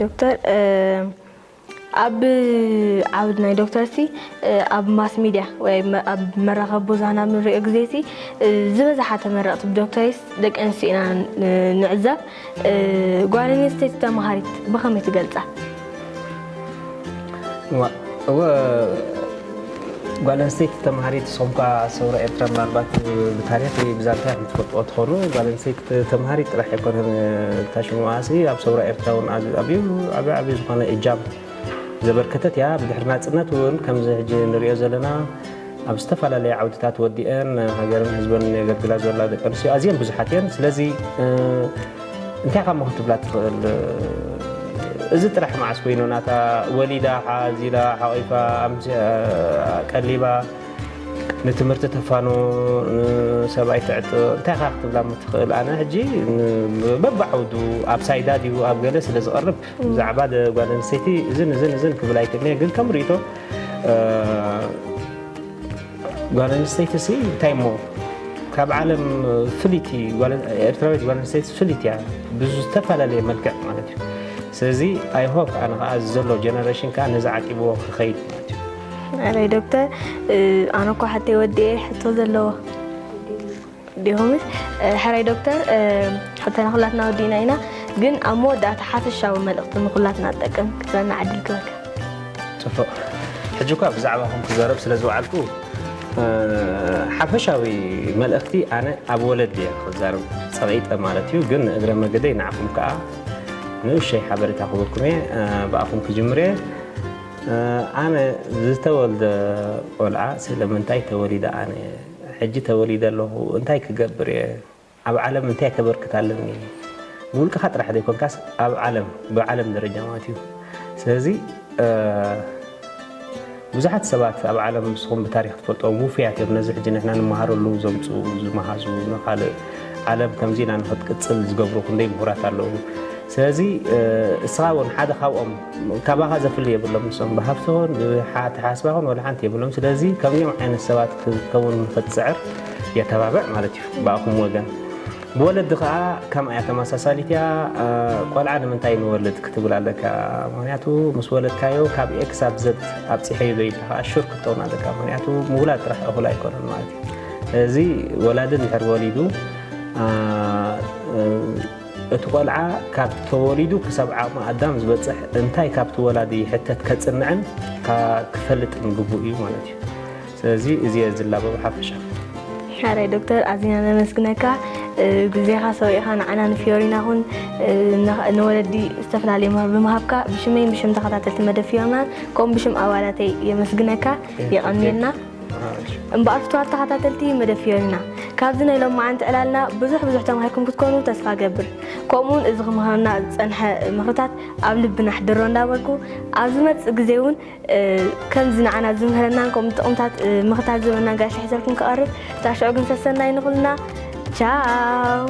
ዶክተር፣ ኣብ ዓውዲ ናይ ዶክተርሲ ኣብ ማስ ሚድያ ወይ ኣብ መራኸቢ ብዙሃን ኣብ ንሪኦ ግዜሲ ዝበዝሓ ተመረቕቲ ብዶክተሪስ ደቂ ኣንስትዮ ኢና ንዕዘብ። ጓል ኣንስተይቲ ተምሃሪት ብኸመይ ትገልፃ? እወ፣ ጓል ኣንስተይቲ ተምሃሪት ንስኹም ከ ሰውራ ኤርትራ ምናልባት ብታሪኽ ብዛንታ ክትፈልጥዎ ትኾኑ። ጓል ኣንስተይቲ ተምሃሪት ጥራሕ ኣይኮነን። ታሽሙኣሲ ኣብ ሰውራ ኤርትራ እውን ዓብዩ ዓብዩ ዝኾነ እጃም ዘበርከተት እያ። ብድሕሪ ናፅነት እውን ከምዚ ሕጂ ንሪኦ ዘለና ኣብ ዝተፈላለየ ዓውድታት ወዲአን ሃገርን ህዝበን የገልግላ ዘላ ደቂ ኣንስትዮ ኣዝየን ብዙሓት እየን። ስለዚ እንታይ ካብ ክትብላ ትኽእል? እዚ ጥራሕ መዓስ ኮይኑ ናታ ወሊዳ ሓዚላ ሓቂፋ ቀሊባ ንትምህርቲ ተፋኑ ንሰብኣይ ትዕጥ እንታይ ካ ክትብላ ምትኽእል? ኣነ ሕጂ በብዓውዱ ኣብ ሳይዳ ድዩ ኣብ ገለ ስለ ዝቐርብ ብዛዕባ ጓል ኣንስተይቲ እዝን እዝን እዝን ክብል ኣይክእልን። ግን ከም ርእቶ ጓል ኣንስተይቲ ሲ እንታይ እሞ ካብ ዓለም ፍልይቲ ኤርትራዊት ጓል ኣንስተይቲ ፍልይቲ እያ ብዝተፈላለየ መልክዕ ማለት እዩ። ስለዚ ኣይ ሆፕ ኣነ ከዓ ዘሎ ጀነሬሽን ከዓ ነዚ ዓቂብዎ ክኸይድ ማለት እዩ። ኣረይ ዶክተር፣ ኣነ እኮ ሓተይ ወዲኤ ሕቶ ዘለዎ ዲኹምስ? ሕራይ ዶክተር፣ ሕቶና ኩላትና ወዲእና ኢና፣ ግን ኣብ መወዳእታ ሓፈሻዊ መልእኽቲ ንኩላትና ዝጠቅም ክትበና ዕድል ክበካ። ፅቡቕ። ሕጂ እኳ ብዛዕባኹም ክዛረብ ስለ ዝወዓልኩ ሓፈሻዊ መልእኽቲ ኣነ ኣብ ወለድ እየ ክዛረብ ፀቒጠ ማለት እዩ። ግን ንእግረ መገደይ ንዓኹም ከዓ ንእሽተይ ሓበሬታ ክህበኩም እየ። ብኣኹም ክጅምር እየ። ኣነ ዝተወልደ ቆልዓ ስለምንታይ ተወሊደ ኣነ ሕጂ ተወሊደ ኣለኹ እንታይ ክገብር እየ ኣብ ዓለም እንታይ ከበርክት ኣለኒ? ብውልቅኻ ጥራሕ ዘይኮንካስ ኣብ ዓለም ብዓለም ደረጃ ማለት እዩ። ስለዚ ብዙሓት ሰባት ኣብ ዓለም ንስኹም ብታሪክ ትፈልጦም ውፉያት እዮም። ነዚ ሕጂ ንሕና ንመሃረሉ ዘምፅኡ ዝመሃዙ ንካልእ ዓለም ከምዚ ኢና ንክትቅፅል ዝገብሩ ክንደይ ምሁራት ኣለዉ። ስለዚ እስኻ እውን ሓደ ካብኦም ካባኻ ዘፍሊ የብሎም። ንሶም ብሃብቲ ኹን ብሓተሓስባ ኹን ወላ ሓንቲ የብሎም። ስለዚ ከምዚኦም ዓይነት ሰባት ክትከውን ንክትፅዕር የተባብዕ ማለት እዩ ብኣኹም ወገን። ብወለዲ ከዓ ከምኣ እያ ተመሳሳሊት እያ። ቆልዓ ንምንታይ ንወልድ ክትብል ኣለካ። ምክንያቱ ምስ ወለድካዮ ካብ ኤክስ ኣብ ዘድ ኣብፂሐዮ ዶ ኢልካ ከዓ ሹር ክትከውን ኣለካ። ምክንያቱ ምውላድ ጥራሕ እኹል ኣይኮነን ማለት እዩ። ስለዚ ወላዲ እንድሕር ወሊዱ እቲ ቆልዓ ካብ ተወሊዱ ክሳብ ዓቕሚ ኣዳም ዝበፅሕ እንታይ ካብቲ ወላዲ ይሕተት ከፅንዕን ክፈልጥን ግቡእ እዩ ማለት እዩ። ስለዚ እዚ እየ ዝላበብ ሓፈሻ። ሓራይ ዶክተር ኣዚና ነመስግነካ ግዜኻ ሰዊእኻ ንዓና ንፊዮሪና ኹን ንወለዲ ዝተፈላለየ ምሃር ብምሃብካ ብሽመይን ብሽም ተኸታተልቲ መደብ ፊዮሪናን ከምኡ ብሽም ኣባላተይ የመስግነካ። የቐንየልና። እምበኣር ፍትዋት ተኸታተልቲ መደብ ፊዮሪና ካብዚ ናይ ሎማዓንቲ ዕላልና ብዙሕ ብዙሕ ተማሂርኩም ክትኮኑ ተስፋ ገብር። ከምኡውን እዚ ክምህረና ዝፀንሐ ምኽርታት ኣብ ልብና ሕድሮ እንዳበልኩ ኣብ ዝመፅእ ግዜ እውን ከምዚ ንዓና ዝምህረናን ከምኡ ጥቕምታት ምኽታት ዝበና ጋሻ ሒዘልኩም ክቐርብ። እታ ሽዑ ግን ሰሰናይ ንኹልና። ቻው።